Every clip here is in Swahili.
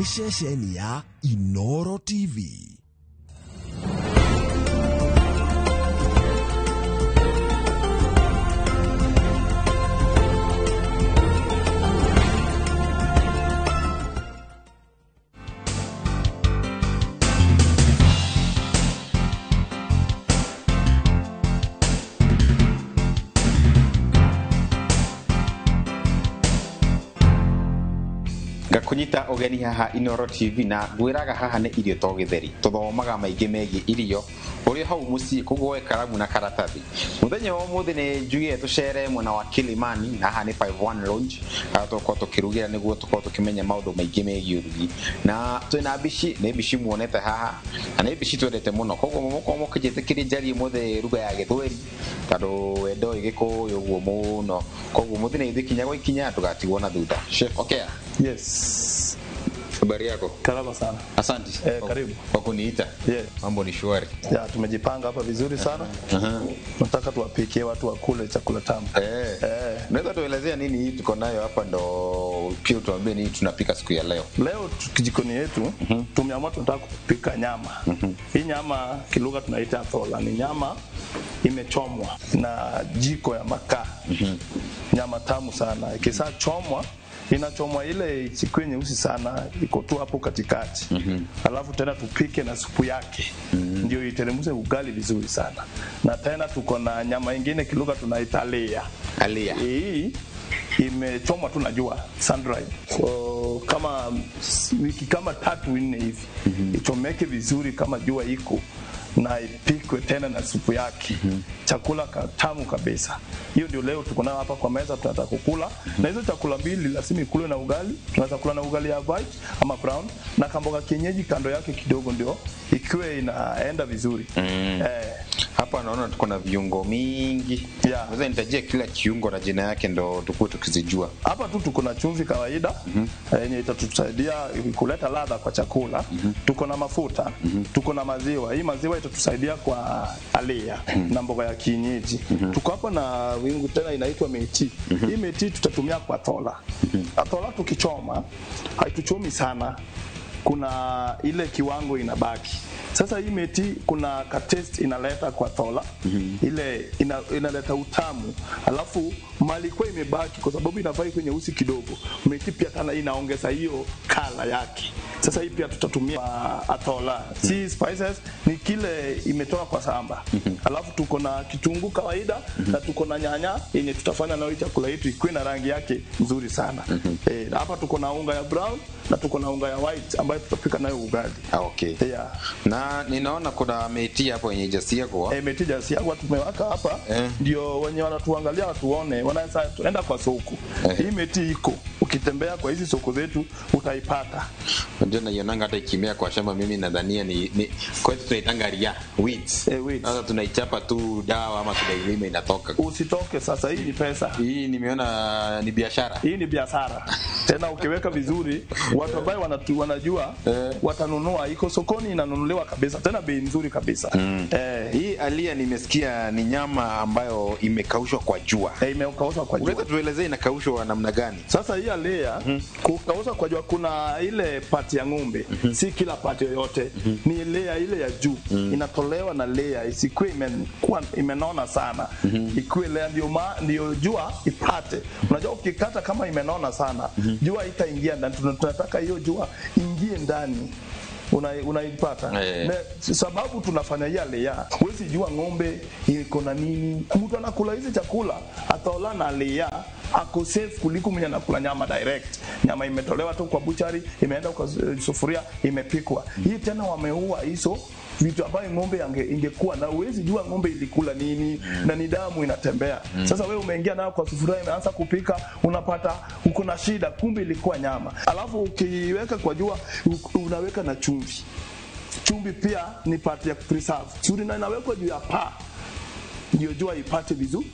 Nĩ ceceni ya Inoro TV. Ngakunyita ũgeni haha Inoro TV na ngwĩraga haha nĩ irio to gĩtheri tũthomaga maingĩ megiĩ irio ũrĩ hau mũciĩ koguo woe karamu na karatathi. Mũthenya wa ũmũthĩ nĩ njugire tũcere mwena wa Kilimani na haha nĩ 51 Lounge harĩa tũgũkorwo tũkĩrugĩra nĩguo tũkorwo tũkĩmenya maũndũ maingĩ megiĩ ũrugi, na twĩna mbici, nĩ mbici muonete haha na nĩ mbici twendete mũno, koguo mũkorwo mũkĩnjĩtĩkĩria njarie ũmũthĩ ruga ya gĩthweri tondũ we ndoĩ gĩkũyũ ũguo mũno, koguo mũthĩ na ithuĩ kinya gwa ikinya ndũgatigwo na thutha. Chef Okea. Yes. Habari yako? Salama sana. Asante. Karibu. Kwa kuniita. Yeah. Mambo ni shwari. Ya, tumejipanga hapa vizuri sana. Nataka tuwapikie watu wakule chakula tamu. Unaweza tuelezea nini hii tuko nayo hapa ndo pia utuambie nini tunapika siku ya leo? Leo jikoni yetu tumeamua tunataka kupika nyama. Hii nyama kilugha tunaita thola, ni nyama imechomwa na jiko ya makaa. Nyama tamu sana. Ikishachomwa inachomwa ile isikuwe nyeusi sana, iko tu hapo katikati. Alafu tena tupike na supu yake. Ndio iteremshe ugali vizuri sana. Na tena tuko na nyama ingine kilugha tunaita alia. Alia. Hii imechomwa tu na jua, sun dried. So kama wiki kama 3-4 hivi. Ichomeke vizuri kama jua iko na ipikwe tena na supu yake. Chakula tamu kabisa. Hiyo ndio leo tuko nayo hapa kwa meza, tunataka kukula. Na hizo chakula mbili lazima ikulwe na ugali. Tunaweza kula na ugali ya white ama brown na kamboga kienyeji kando yake kidogo ndio ikiwe inaenda vizuri. Hapa naona tuko na viungo mingi. Yeah. Unaweza nitajia kila kiungo na jina yake ndo tukue tukizijua. Hapa tu tuko na chumvi kawaida yenye itatusaidia kuleta ladha kwa chakula. Tuko na mafuta, tuko na maziwa. Hii maziwa itatusaidia kwa alia na mboga ya kienyeji. Tuko hapa na wingu tena inaitwa meti. Hii meti tutatumia kwa thola. Thola tukichoma haituchomi sana, kuna ile kiwango inabaki. Sasa hii meti kuna ka taste inaleta kwa thola. Ile inaleta utamu. Alafu mali kwa imebaki kwa sababu inafai kwenye usi kidogo. Meti pia tena inaongeza hiyo kala yake. Sasa hii pia tutatumia athola. Si spices ni kile imetoka kwa samba. Alafu tuko na kitunguu kawaida na tuko na nyanya yenye tutafanya nayo chakula yetu ikuwe na rangi yake nzuri sana. Hapa tuko na unga ya brown na tuko na unga ya white ambayo tutapika nayo ugali. Okay. Yeah. Na ninaona kuna meti hapo yenye haijasigwa. Meti haijasigwa tumeweka hapa ndio wenye wanatuangalia watuone, wanaweza tuenda kwa soko. Hii meti iko, ukitembea kwa hizi soko zetu utaipata. Ndio naionanga hata ikimea kwa shamba, mimi nadhania ni kwetu tunaitanga ria weeds. Weeds. Sasa tunaichapa tu dawa ama tunailima inatoka. Usitoke sasa, hii ni pesa. Hii nimeona ni biashara. Hii ni biashara. Tena ukiweka vizuri watu ambao wanajua watanunua, iko sokoni inanunuliwa kabisa, tena bei nzuri kabisa. Hii alia nimesikia ni nyama ambayo imekaushwa kwa jua. Imekaushwa kwa jua. Unaweza tuelezee inakaushwa namna gani? Sasa hii alia kukaushwa kwa jua, kuna ile pati ya ng'ombe, si kila pati yoyote. Ni layer ile ya juu inatolewa na layer isikuwe imenona sana. Ikuwe layer ndio jua ipate. Unajua ukikata kama imenona sana, jua itaingia ndani. Tunataka hiyo jua ingie ndani. Unaipata. Na sababu tunafanya yale ya huwezi jua ng'ombe iko na nini. Mtu anakula hizi chakula ataola na lea ako safe kuliko mwenye anakula nyama direct. Nyama imetolewa tu kwa buchari, imeenda kwa sufuria, imepikwa. Hii tena wameua hizo vitu ambayo ng'ombe ingekuwa na huwezi jua ng'ombe ilikula nini na ni damu inatembea. Sasa wewe umeingia nayo kwa sufuria imeanza kupika, unapata uko na shida, kumbe ilikuwa nyama. Alafu ukiweka kwa jua unaweka na chumvi. Chumvi pia ni part ya preserve. Suri na inawekwa juu ya paa. ndio jua ipate vizuri.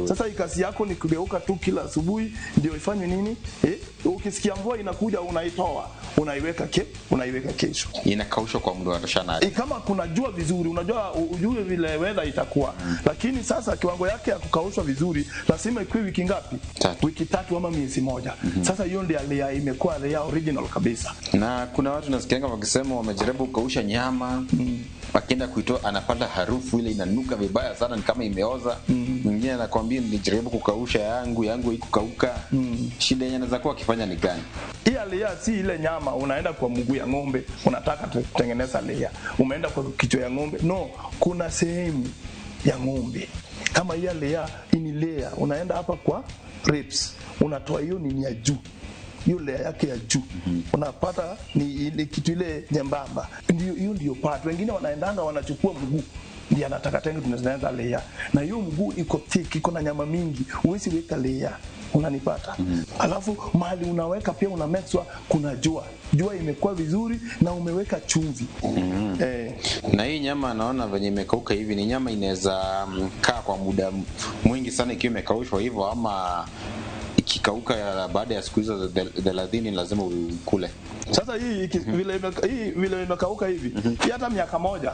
Sasa ikasi yako ni kugeuka tu kila asubuhi ndio ifanye nini? Ukisikia mvua inakuja unaitoa, unaiweka unaiweka kesho. Inakaushwa kwa muda wa toshana. Kama kuna jua vizuri, unajua ujue vile weather itakuwa. Lakini sasa kiwango yake ya kukaushwa vizuri lazima ikuwe wiki ngapi? Wiki 3 ama miezi 1. Sasa hiyo ndio layer imekuwa layer original kabisa. Na kuna watu nasikianga wakisema wamejaribu kukausha nyama, wakienda kuitoa anapata harufu ile inanuka vibaya sana, ni kama imeoza. Mwingine anakuambia nilijaribu kukausha yangu haikukauka. Shida yenyewe anaweza kuwa akifanya ni gani? Hii layer si ile nyama unaenda kwa mguu ya ng'ombe unataka kutengeneza layer, umeenda kwa kichwa ya ng'ombe. No, kuna sehemu ya ng'ombe kama hii layer ni layer, unaenda hapa kwa ribs unatoa hiyo nini ya juu, hiyo layer yake ya juu. Unapata ni kitu ile nyembamba, ndio hiyo ndio part. Wengine wanaendanga wanachukua mguu ndiye anataka tena tunaanza layer, na hiyo mguu iko thick, iko na nyama mingi, huwezi weka layer. Unanipata? Alafu mahali unaweka pia una make sure kuna jua imekuwa vizuri na umeweka chumvi. Na hii nyama naona venye imekauka hivi ni nyama inaweza kaa kwa muda mwingi sana ikiwa imekaushwa hivyo, ama ikikauka baada ya siku hizo 30 lazima ukule. Sasa hii vile imekauka hivi, hata miaka 1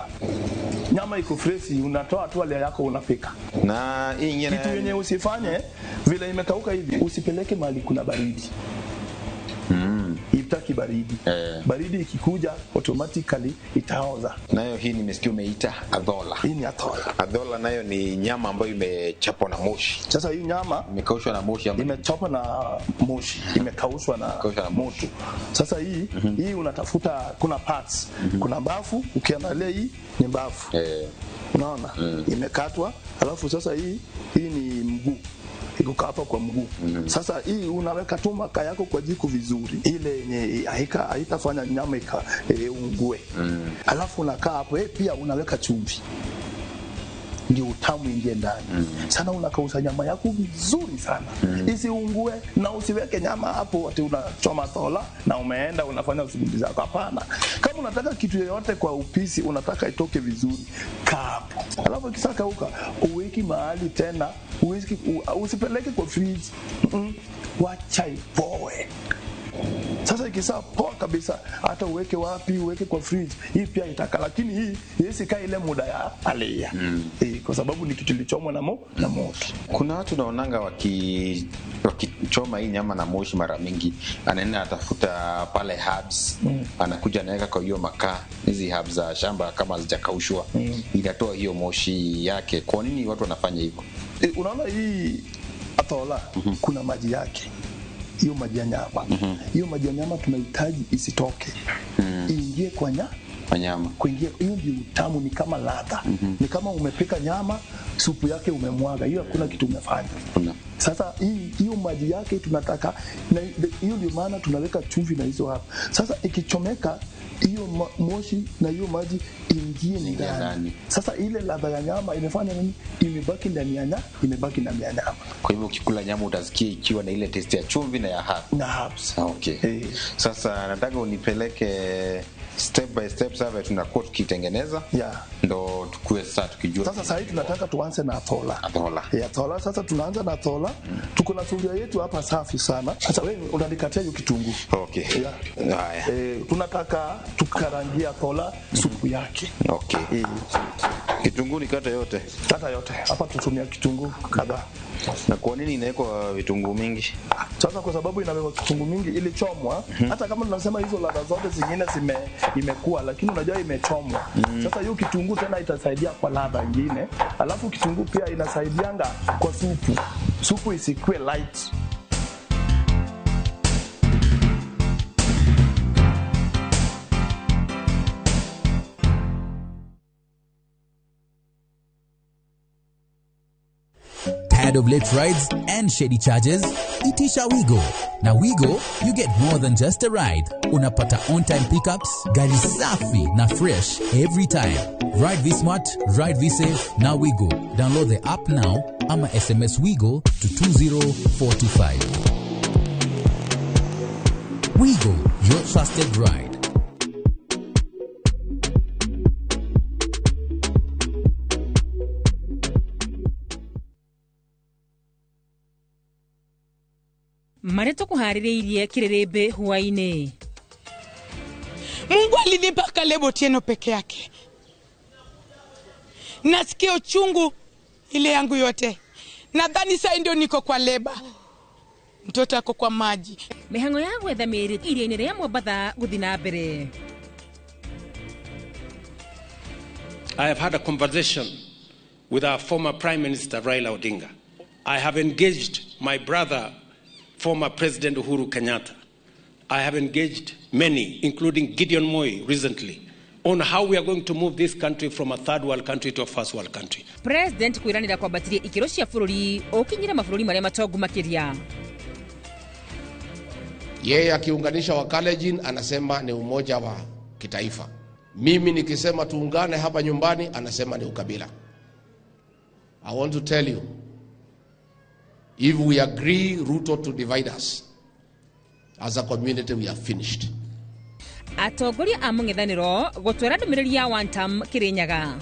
nyama iko fresh, unatoa tu ile yako unapika. Na hii nyingine kitu yenye usifanye vile imekauka hivi, usipeleke mahali kuna baridi. Itaki baridi. Baridi ikikuja automatically itaoza. Nayo hii nimesikia umeita adhola. Hii ni adhola. Adhola nayo ni nyama ambayo imechapwa na moshi. Sasa hii nyama imekaushwa na moshi ama imechapwa na moshi, imekaushwa na moto. Sasa hii hii unatafuta kuna parts. Kuna mbafu, ukiangalia hii ni mbafu. Unaona? Imekatwa, alafu sasa hii ni mguu. Iko hapa kwa mguu. Sasa hii unaweka tu makaa yako kwa jiko vizuri, ile yenye haitafanya nyama ikaungue. Alafu unakaa hapo, pia unaweka chumvi ndio utamu ingie ndani. Sana unakausa nyama yako vizuri sana. Isiungue, na usiweke nyama hapo ati unachoma tola na umeenda unafanya shughuli zako. Hapana. Kama unataka kitu yoyote kwa upisi unataka itoke vizuri, kaa hapo. Alafu ikishakauka uweki mahali tena, usipeleke kwa fridge. Wacha ipoe. Sasa ikisha poa kabisa, hata uweke wapi, uweke kwa fridge, hii pia itaka, lakini hii isikaa ile muda ya alea. Kwa sababu ni kitu kilichomwa na moto. Kuna watu naonanga wakichoma hii nyama na moshi mara mingi, anaenda atafuta pale herbs, anakuja anaweka kwa hiyo makaa, hizi herbs za shamba kama hazijakaushwa, inatoa hiyo moshi yake. Kwa nini watu wanafanya hivyo? Unaona hii atola, kuna maji yake. Hiyo maji ya nyama. Hiyo maji ya nyama tunahitaji isitoke. Iingie kwa nyama. Kuingia hiyo ndio utamu, ni kama ladha. Ni kama umepika nyama, supu yake umemwaga. Hiyo hakuna kitu umefanya. Sasa hiyo maji yake tunataka, na hiyo ndio maana tunaweka chumvi na hizo hapa. Sasa ikichomeka hiyo moshi na hiyo maji ingie ndani. Sasa ile ladha ya nyama imefanya nini? Imebaki ndani ya nyama, imebaki ndani ya nyama. Kwa hivyo ukikula nyama utasikia ikiwa na ile taste ya chumvi na ya herbs. Na herbs. Okay. Sasa nataka unipeleke step by step sasa tunakuwa tukitengeneza. Ndo tukue sasa tukijua. Sasa sasa tunataka tuanze na athola. Athola. Athola sasa tunaanza na athola. Tuko na sufuria yetu hapa safi sana. Sasa wewe unanikatia hiyo kitunguu. Okay. Haya. Tunataka tukarangia athola supu yake. Okay. Kitunguu nikata yote. Kata yote. Hapa tutumia kitunguu kadhaa. Na kwa nini inawekwa vitunguu mingi? Sasa kwa sababu inawekwa kitunguu mingi ilichomwa, hata kama tunasema hizo ladha zote zingine imekuwa, lakini unajua imechomwa. Sasa hiyo kitunguu tena itasaidia kwa ladha nyingine. Alafu kitunguu pia inasaidianga kwa supu. Supu isikue light. Tired of late rides and shady charges? Itisha Wigo. Now Wigo, you get more than just a ride. Unapata on-time pickups, gari safi na fresh every time. Ride V-Smart, ride V-Safe, now Wigo. Download the app now ama SMS Wigo to 20425. Wigo, your trusted ride. Marĩa tũkũharĩrĩirie kĩrĩrĩmbĩ hwaĩ-inĩ. Mungu alinipa Caleb Otieno peke yake. Nasikia uchungu ile yangu yote. Nadhani sasa ndio niko kwa leba. Mtoto ako kwa maji. Mĩhang'o ya gwetha mĩĩrĩ iria-inĩ rĩa Mombatha gũthiĩ na mbere. I have had a conversation with our former Prime Minister Raila Odinga. I have engaged my brother, former President Uhuru Kenyatta. I have engaged many, including Gideon Moi recently, on how we are going to move this country from a third world country to a first world country. President kwĩranĩra kwambatiria ikĩro cia bũrũri ũkinyĩre mabũrũri marĩa matongu makĩria. Yeye akiunganisha Wakalenjin anasema ni umoja wa kitaifa. Mimi nikisema tuungane hapa nyumbani anasema ni ukabila. I want to tell you, if we agree Ruto to divide us, as a community we are finished. Atongoria a mũng'ethanĩro gũtwara ndũmĩrĩri ya one term Kĩrĩnyaga.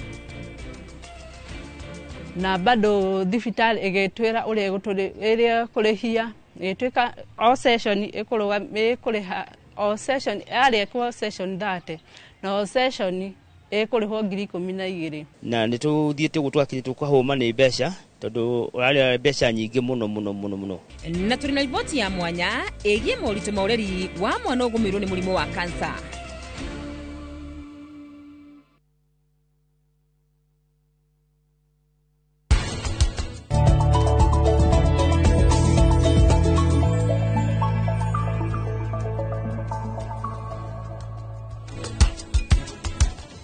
Na bado thibitarĩ ĩgĩtwĩra ũrĩa ĩkũrĩhia, ĩgĩtuĩka o session ĩkũrĩha o session yarĩkwo session 30 na o session ĩkũrĩhwo 12,000. Na nĩ tũthiĩte ũguo twakĩrĩtwo tũkahũma nĩ mbeca tondũ ũrarĩa mbeca nyingĩ mũno mũno mũno mũno. Na tũrĩ na riboti ya mwanya ĩgiĩ moritũ ma ũreri wa mwana ũgũmĩirwo nĩ mũrimũ wa kansa.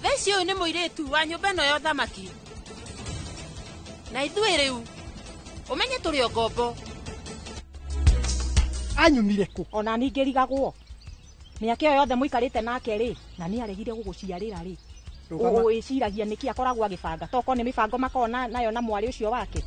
Theci ũyũ nĩ mũirĩtu wa nyũmba ĩno ya ũthamaki. Na ithuĩ rĩu ũmenye tũrĩ o ngombo. Anyumire kũ? Ona niĩ ngĩrigagwo. Mĩaka ĩyo yothe mũikarĩte nake rĩ, na nĩ aregire gũgũciarĩra rĩ. Wĩciragia nĩkĩ akoragwo agĩbanga? Tokorwo nĩ mĩbango makoragwo nayo na mwarĩ ũcio wake.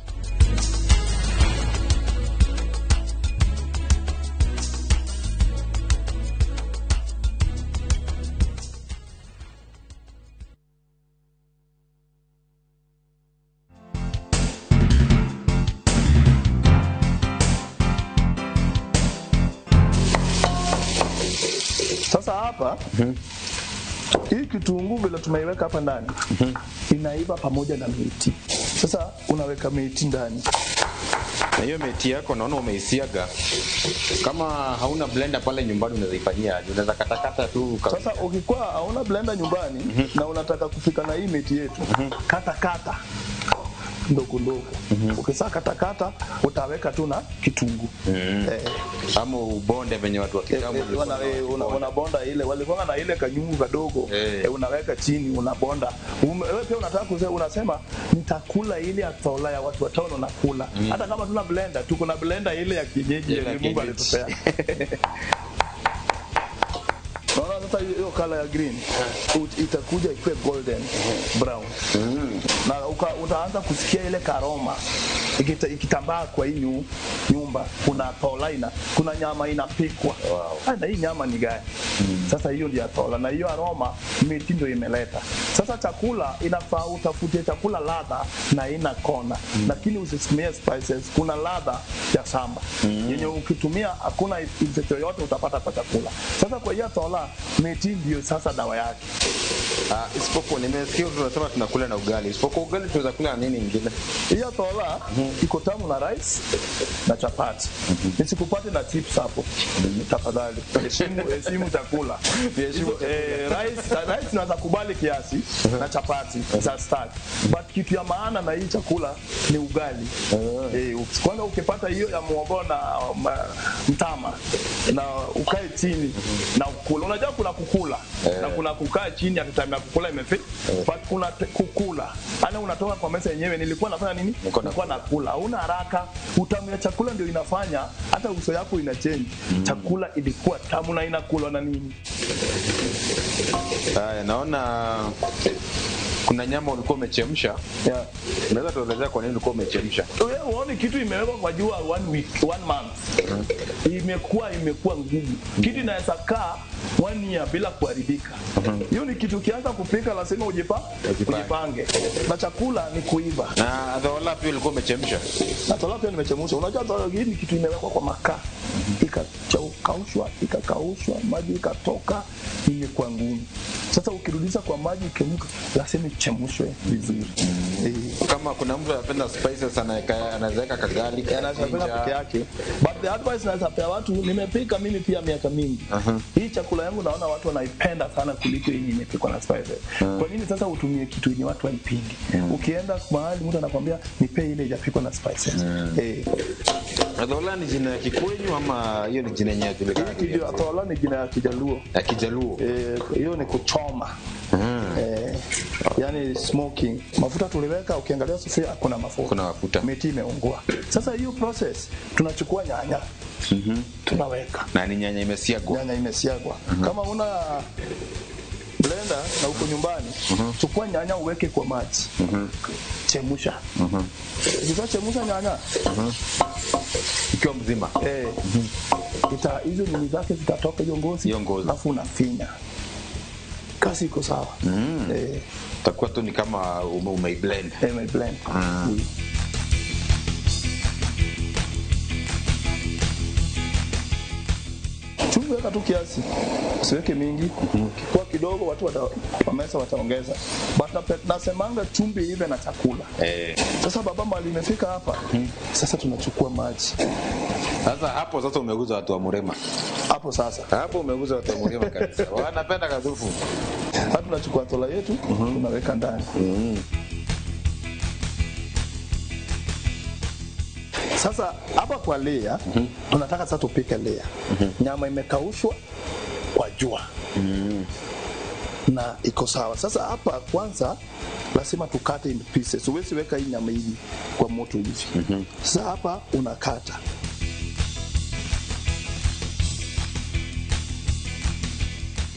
Sasa hapa hii kitunguu vile tumeiweka hapa ndani inaiva pamoja na miti. Sasa unaweka miti ndani. Na hiyo miti yako naona umeisiaga. Kama hauna blender pale nyumbani unaweza ifanyia aje? Unaweza katakata tu. Sasa ukikuwa hauna blender nyumbani na unataka kufika na hii miti yetu, kata kata ndogo ndogo. Ukisha kata kata utaweka tu na kitunguu. Ama ubonde venye watu wa kitambo unabonda ile walikuwa na ile kanyungu kadogo, unaweka chini unabonda. Wewe pia unataka kusema, unasema nitakula ile atola ya watu watano nakula. Hata kama tuna blender, tuko na blender ile ya kienyeji ile Mungu alitupea. Naona sasa hiyo color ya green itakuja ikuwe golden brown. Na utaanza kusikia ile karoma ikitambaa kwa hii nyumba. Kuna tola, kuna nyama inapikwa. Wow. Na hii nyama ni gani? Sasa hiyo ndio tola, na hiyo aroma miti ndio imeleta. Sasa chakula inafaa utafute chakula ladha na ina kona. Lakini usitumie spices, kuna ladha ya shamba. Yenye ukitumia hakuna effect yoyote utapata kwa chakula. Sasa kwa hiyo tola miti ndio sasa dawa yake. Isipokuwa nimesikia tunasema tunakula na ugali. Isipokuwa ugali tunaweza kula na nini ingine? Hiyo tola iko tamu na rice na chapati. Nisikupate na chips hapo. Tafadhali. Heshimu chakula. Rice naweza kubali kiasi na chapati za start. But kitu ya maana na hii chakula ni ugali. Kwanza ukipata hiyo ya muhogo na mtama na ukae chini na ukula. Unajua kuna kukula na kuna kukaa chini ya time ya kukula imefika. But kuna kukula. Ana unatoka kwa meza yenyewe nilikuwa nafanya nini? Nilikuwa nakula. Hauna haraka. Utamu ya chakula ndio inafanya hata uso yako ina change. Chakula ilikuwa tamu na inakulwa na nini? Haya, naona kuna nyama ulikuwa umechemsha. Yeah. Unaweza tuelezea kwa nini ulikuwa umechemsha? Wewe uone kitu imewekwa kwa jua 1 week, 1 month. Imekuwa ngumu. Kitu inaweza kaa 1 year bila kuharibika. Hiyo ni kitu ukianza kupika lazima ujipange. Na chakula ni kuiva. Na dhola pia ulikuwa umechemsha? Na dhola pia nimechemsha. Unajua dhola hii ni kitu imewekwa kwa makaa. Ikakaushwa, ikakaushwa, maji ikatoka, imekuwa ngumu. Sasa ukirudisha kwa maji ikimuka, lazima ichemshwe vizuri. Kama kuna mtu anapenda spices anaweza weka kagali, Anaweza peke yake. But the advice naweza pea watu, nimepika mimi pia miaka mingi. Hii chakula yangu naona watu wanaipenda sana kuliko yenye imepikwa na spices. Kwa nini sasa utumie kitu yenye watu haipendi? Ukienda mahali mtu anakwambia nipe ile haijapikwa na spices. Athola ni jina ya Kikwenyu ama hiyo ni jina yenye inajulikana? Hii Athola ni jina ya Kijaluo. Ya Kijaluo. Hiyo ni kuchoma. Yani smoking. Mafuta tuliweka, ukiangalia sufuria hakuna mafuta. Kuna mafuta. Miti imeungua. Sasa hiyo process tunachukua nyanya. Tunaweka. Na ni nyanya imesiagwa. Nyanya imesiagwa. Kama una blender na uko nyumbani, chukua nyanya uweke kwa maji. Chemsha. Ukishachemsha nyanya ikiwa mzima. Hizo nini zake zitatoka, hiyo ngozi. Alafu unafinya. Kazi iko sawa. Itakuwa tu ni kama umeiblend. Umeiblend. Chumvi weka tu kiasi, usiweke mingi. Kwa kidogo watu wa meza wataongeza. But nasemanga chumvi ive na chakula. Sasa baba mali imefika hapa. Sasa tunachukua maji. Sasa hapo sasa umeguza watu wa Murema. Hapo sasa. Hapo umeguza watu wa Murema kabisa. Wanapenda kazufu. Sasa tunachukua tola yetu, tunaweka ndani. Sasa hapa kwa layer, tunataka sasa tupike layer. Nyama imekaushwa kwa jua. Na iko sawa. Sasa hapa kwanza lazima tukate in pieces. Huwezi weka hii nyama hivi kwa moto hivi. Sasa hapa unakata.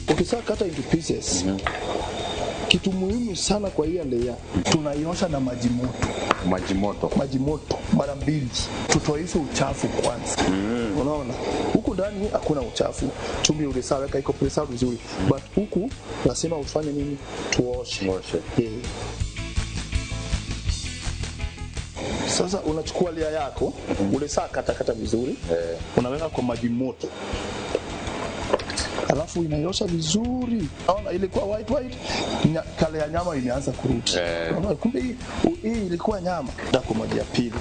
Ukishakata into pieces, kitu muhimu sana kwa hii layer, tunaiosha na maji moto. Maji moto. Maji moto mara mbili. Tutoe hizo uchafu kwanza. Unaona? Huku ndani hakuna uchafu. Chumvi ulishaweka iko preserved vizuri. But huku lazima ufanye nini? Tuoshe. Sasa unachukua layer yako, ulishakata kata vizuri. Unaweka kwa maji moto. Alafu inaiosha vizuri. Naona ilikuwa white white, kale ya nyama imeanza kurudi. Unaona kumbe hii ilikuwa nyama. Ndako maji ya pili.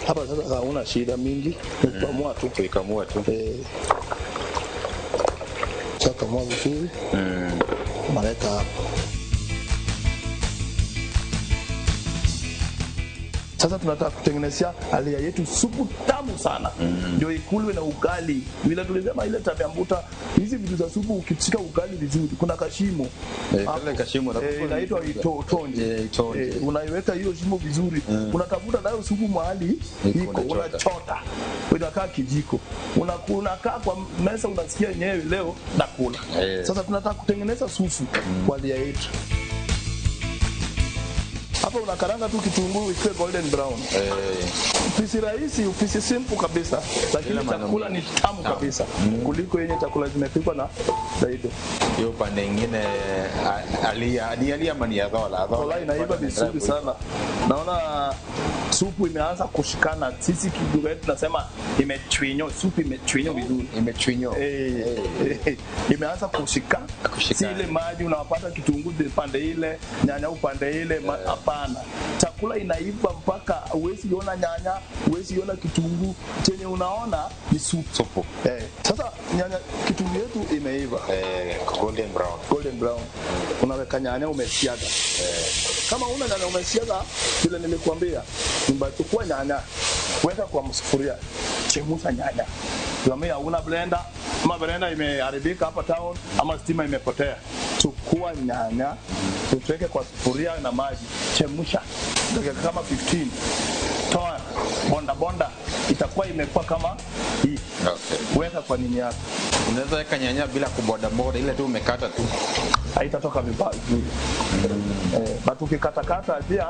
Hapa sasa hauna shida mingi, ni kukamua tu. Kuikamua tu. Chakamua vizuri. Maleta hapo. Sasa tunataka kutengenezea alia yetu supu tamu sana. Ndio ikulwe na ugali. Vile tulisema ile tabia mbuta, hizi vitu za supu ukishika ugali vizuri, kuna kashimo. Kale kashimo na inaitwa itonje. Itonje. Unaiweka hiyo shimo vizuri. Unatafuta nayo supu mahali iko, unachota. Unakaa kijiko. Unakaa kwa meza unasikia yenyewe leo nakula. Sasa tunataka kutengeneza supu kwa alia yetu. Hapa unakaranga tu kitunguu ikiwe golden brown. Upisi rahisi, upisi simple kabisa, lakini chakula ni tamu kabisa kuliko yenye chakula zimepikwa na daido. Hiyo pande nyingine alia ni alia mani ya dhola. Dhola inaiva vizuri sana. Naona supu imeanza kushikana. Sisi kilugha yetu tunasema imechwinyo, supu imechwinyo vizuri. Imechwinyo. Imeanza kushika. Si ile maji unawapata kitunguu pande ile, nyanya upande ile, hapana. Chakula inaiva mpaka huwezi ona nyanya, huwezi ona kitunguu, chenye unaona ni supu. Sasa nyanya kitunguu yetu imeiva. Golden brown. Golden brown. Unaweka nyanya umesiaga. Kama una nyanya umesiaga, vile nilikuambia, chukua nyanya, weka kwa sufuria, chemsha nyanya. Kama hauna blender, ama blender imeharibika hapa town, ama stima imepotea, chukua nyanya, tuweke kwa sufuria na maji, chemsha dakika kama 15. Toa bonda bonda, itakuwa imekuwa kama hii. Weka kwa nini yako. Unaweza weka nyanya bila kuboda boda, ile tu umekata tu. Haitatoka vibaya. But ukikatakata pia,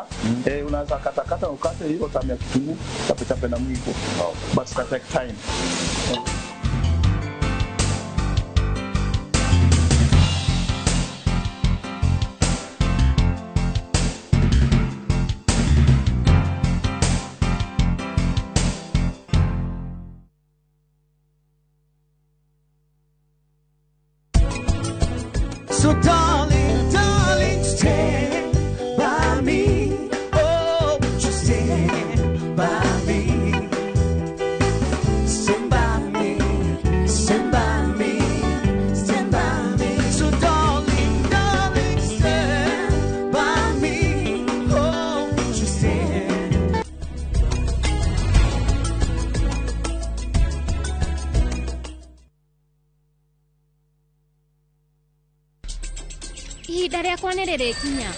unaweza katakata ukate hiyo tamu ya kitunguu, chape chape na mwiko. But it take time. Ihinda rĩakwa nĩ rĩrĩkinya.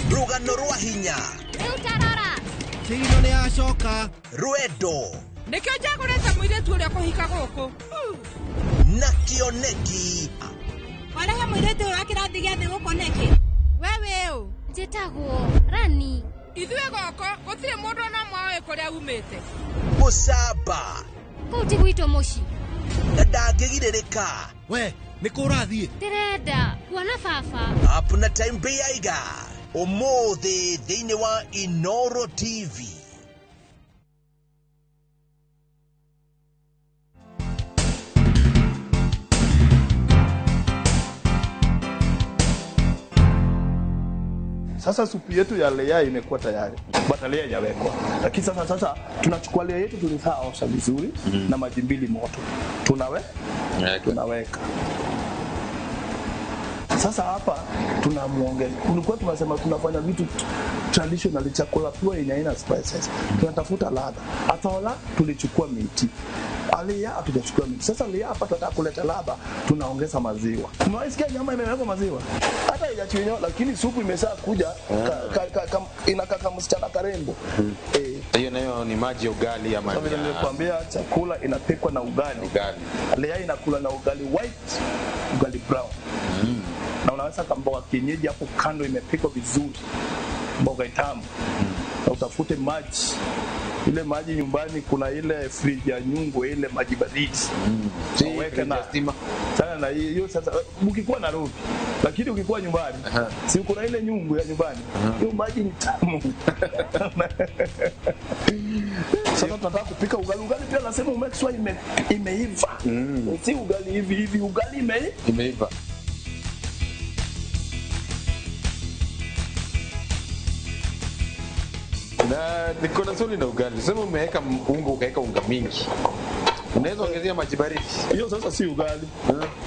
Rũgano rwa hinya. Rĩu tarora. Kĩgino nĩ yacoka. Rwendo. Nĩkĩo njagũrĩte mũirĩtu ũrĩa kũhika gũkũ. Na kĩoneki. Warehe mũirĩtu ũyũ wa kĩrathi gĩa thĩ gũkũ nĩkĩ? We wĩ ũ? Njĩtagwo Rani. Ithuĩ goko gũtirĩ mũndũ ona ũmwe ũĩ kũrĩa umĩte. Mũcamba. Kũu ti gwitũ mũciĩ. Na ndangĩgirĩrĩka. We, nĩ kũ ũrathiĩ? Ndĩrenda kuona baba. Up na time Beiga. Ũmũthĩ thĩinĩ wa Inoro TV. Sasa supu yetu ya lea imekuwa tayari, but lea haijawekwa. Lakini sasa tunachukua lea yetu tulishaosha vizuri na maji mbili moto. Tunaweka. Sasa hapa tunamuongeza. Tulikuwa tunasema tunafanya vitu traditional, chakula pure yenye haina spices. Tunatafuta ladha. Atola tulichukua miti. Alia hatujachukua miti. Sasa lia hapa tunataka kuleta ladha, tunaongeza maziwa. Unaisikia nyama imewekwa maziwa? Hata haijachinywa lakini supu imeshakuja inakaa kama msichana karembo. Hiyo nayo ni maji ya ugali ama sasa vile nilikwambia chakula inapikwa na ugali. Ugali. Lea inakula na ugali white, ugali brown. Na unaweza kamboga kienyeji hapo kando imepikwa vizuri. Mboga itamu. Na utafute maji. Ile maji nyumbani kuna ile friji ya nyungu ile maji baridi. Uweke na stima. Sana na hiyo sasa ukikuwa Nairobi. Lakini ukikuwa nyumbani, si kuna ile nyungu ya nyumbani. Hiyo maji ni tamu. Sasa tunataka kupika ugali. Ugali pia lazima umake sure imeiva. Si ugali hivi hivi, ugali imeiva. Na niko na swali na ugali. Sema umeweka unga, ukaweka unga mingi. Unaweza ongezea maji baridi. Hiyo sasa si ugali.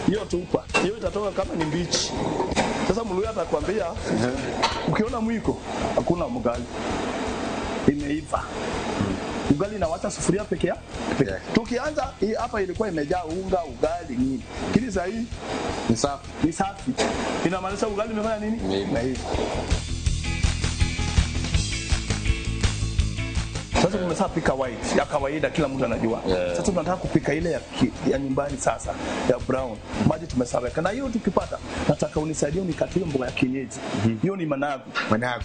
Hiyo tupa. Hiyo itatoka kama ni mbichi. Sasa Mluya atakwambia ukiona mwiko hakuna ugali. Imeiva. Ugali inawacha sufuria peke yake. Tukianza hii hapa ilikuwa imejaa unga, ugali nini. Lakini sasa hii ni safi. Ni safi. Inamaanisha ugali umefanya nini? Imeiva. Sasa tumeshapika white ya kawaida kila mtu anajua. Sasa tunataka kupika ile ya nyumbani sasa ya brown. Maji tumeshaweka. Na hiyo tukipata nataka unisaidie unikatie mboga ya kienyeji. Hiyo ni managu. Managu.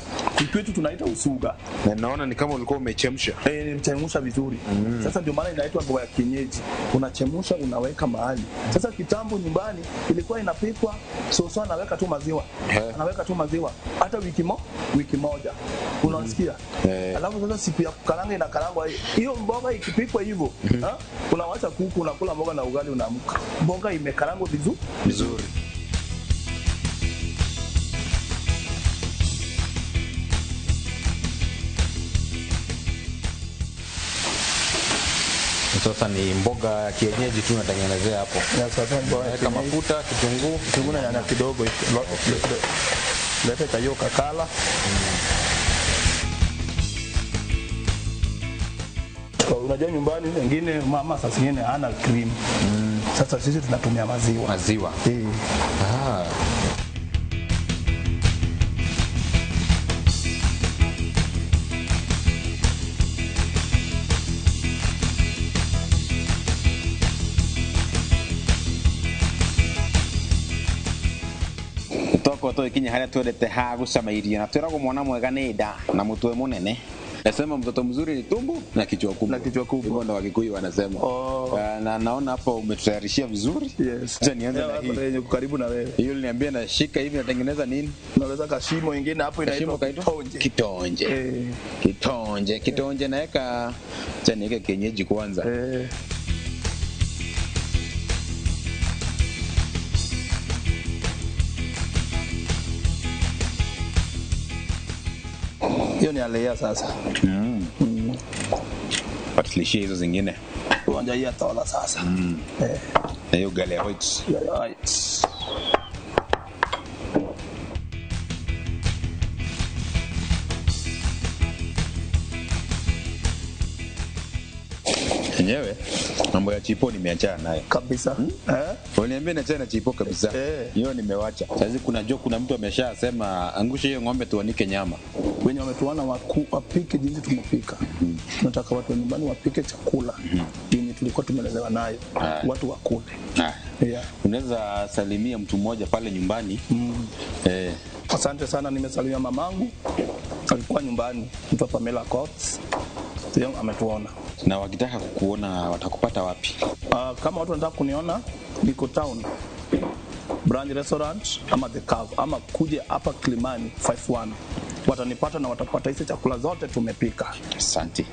Kwetu tunaita usuga. Na naona ni kama ulikuwa umechemsha. Nimechemsha vizuri. Sasa ndio maana inaitwa mboga ya kienyeji. Unachemsha unaweka mahali. Sasa kitambo nyumbani ilikuwa inapikwa soso anaweka tu maziwa. Anaweka tu maziwa hata wiki moja. Unasikia? Alafu sasa siku ya kukaranga inakarangwa hiyo mboga ikipikwa hivyo, unawacha kuku unakula mboga na ugali unaamka. Mboga imekarangwa vizuri vizuri. Sasa ni mboga ya kienyeji tu natengenezea hapo. Sasa mboga ya mafuta, kitunguu na nyanya kidogo. Leta tayo kakala. Unajua nyumbani wengine mama sasa zingine hana cream. Sasa sisi tunatumia maziwa. Maziwa. Toko to ikinya haria twendete ha gucama irio na twiragwo mwana mwega nĩ nda na mutwe munene. Nasema mtoto mzuri ni tumbo na kichwa kubwa. Na kichwa kubwa. Hivyo ndo Wakikuyu wanasema. Na naona hapa umetutayarishia vizuri. Yes. Acha nianze na hii. Karibu na wewe. Hiyo uliniambia nashika hivi natengeneza nini? Unaweza kashimo ingine hapo inaitwa kitonje. Kitonje. Kitonje. Kitonje naweka, acha niweke kienyeji kwanza. Hiyo ni alea sasa. Patilishie hizo zingine. Uwanja hii atola sasa. Na hiyo ugali ya white. Ya white. Enyewe mambo ya chipo nimeachana nayo kabisa. Eh? Waliambia niachane na chipo kabisa. Hiyo nimewacha. Sasa kuna jo, kuna mtu ameshasema angushe hiyo ng'ombe tuanike nyama. Wenye wametuona wapike jinsi tumepika. Tunataka watu wa nyumbani wapike chakula yenye tulikuwa tumelelewa nayo, watu wakule. Yeah. Unaweza salimia mtu mmoja pale nyumbani. Asante sana, nimesalimia mamangu alikuwa nyumbani, mtu Pamela Cox. Yeye ametuona. Na wakitaka kukuona watakupata wapi? Kama watu wanataka kuniona, niko town Branch Restaurant ama The Cave ama kuje hapa Kilimani 51 watanipata na watapata hizi chakula zote tumepika. Asante.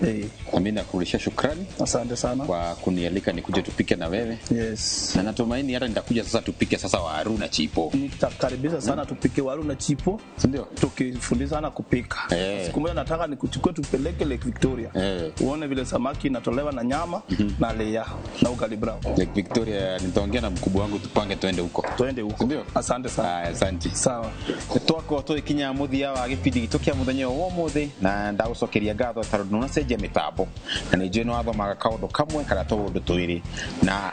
Na mimi nakurudishia shukrani. Asante sana kwa kunialika nikuje tupike na wewe. Yes. Na natumaini hata nitakuja sasa tupike sasa waru na chipo. Nitakaribisha sana tupike waru na chipo, ndio? Tukifundishana kupika. Siku moja nataka nikuchukue tupeleke Lake Victoria. Uone vile samaki inatolewa na nyama na lea na ugali brown. Lake Victoria nitaongea na mkubwa wangu tupange tuende huko. Tuende huko. Ndio? Asante sana. Asante. Sawa. Twakorwo tũgĩkinya mũthia wa gĩbindi gitũ kĩa mũthenya ũyũ wa ũmũthĩ na ndagũcokeria ngatho tondũ nĩũracenjia mĩtambo na nĩ njũĩ nĩwathomaga kaũndũ kamwe kana tũũndũ twĩrĩ na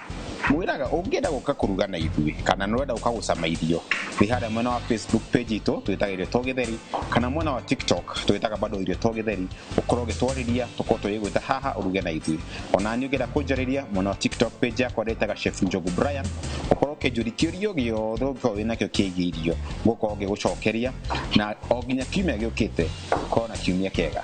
mwĩraga ũngĩenda gũka kũruga na ithuĩ kana nĩũrenda gũka gũcama irio thĩ harĩa mwena wa Facebook page itũ twĩtaga Irio to Gĩtheri kana mwena wa TikTok twĩtaga bado Irio to Gĩtheri ũkorwo ũgĩtwarĩria tũkorwo tũgĩgwĩta haha ũruge na ithuĩ ona niĩ ũngĩenda kũnjarĩria mwena wa TikTok page yakwa ndĩtaga Chef Njogu Brian ũkorwo ũkĩnjũria kĩũria gĩothe ũngĩkorwo wĩnakĩo kĩgiĩ irio ngũkorwo ngĩgũcokeria na o nginya kiumia gĩũkĩte korwo na kiumia kĩega.